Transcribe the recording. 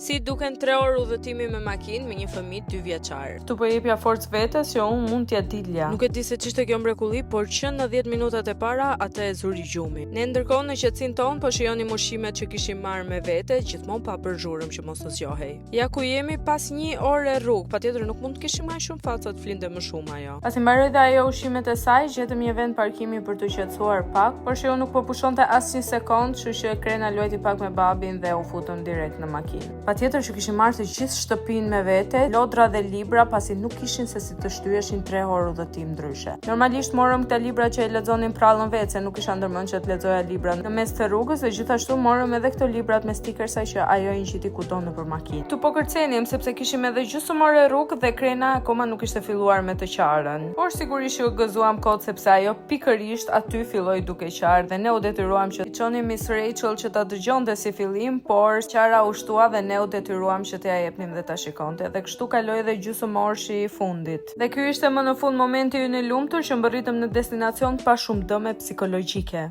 Si duken 3 orë udhëtimi me makinë me një fëmijë 2 vjeçar. Ktu po jepja forcë vetes që unë mund t'ja dilja. Nuk e di se ç'ishte kjo mrekulli, por që në 10 minutat e para atë e zuri gjumi. Ne ndërkohë në qetësinë tonë po shijonim ushqimet që kishim marrë me vete, gjithmonë pa bërë zhurmë që mos të zgjohej. Ja ku jemi pas një ore rrugë, patjetër nuk mund të kishim aq shumë fat sa të flinte më shumë ajo. Pasi mbaroi dhe ajo ushqimet e saj, gjetëm një vend parkimi për të qetësuar pak, por shiu nuk po pushonte asnjë sekond, kështu që Krena luajti pak me babin dhe u futëm direkt në makinë. Patjetër që kishim marrë të gjithë shtëpinë me vete, lodra dhe libra, pasi nuk kishin se si të shtyheshin 3 orë udhëtim ndryshe. Normalisht morëm këta libra që e lexonin prallën vetë, se nuk isha ndërmend që të lexoja libra në mes të rrugës dhe gjithashtu morëm edhe këto librat me stikersa që ajo i ngjiti kudo nëpër makinë. Ktu po kërcenim sepse kishim edhe gjysmë ore rrugë dhe Krena akoma nuk ishte filluar me të qarën. Por sigurisht që u gëzuam kot sepse ajo pikërisht aty filloi duke qarë dhe ne u detyruam që t'i çonim Miss Rachel që ta dëgjonte si fillim, por qara u shtua dhe ne u detyruam që t'ia jepnim dhe ta shikonte. Dhe kështu kaloi edhe gjysmë orëshi i fundit. Dhe ky ishte më në fund momenti ynë i lumtur që mbërritëm në destinacion pa shumë dëme psikologjike.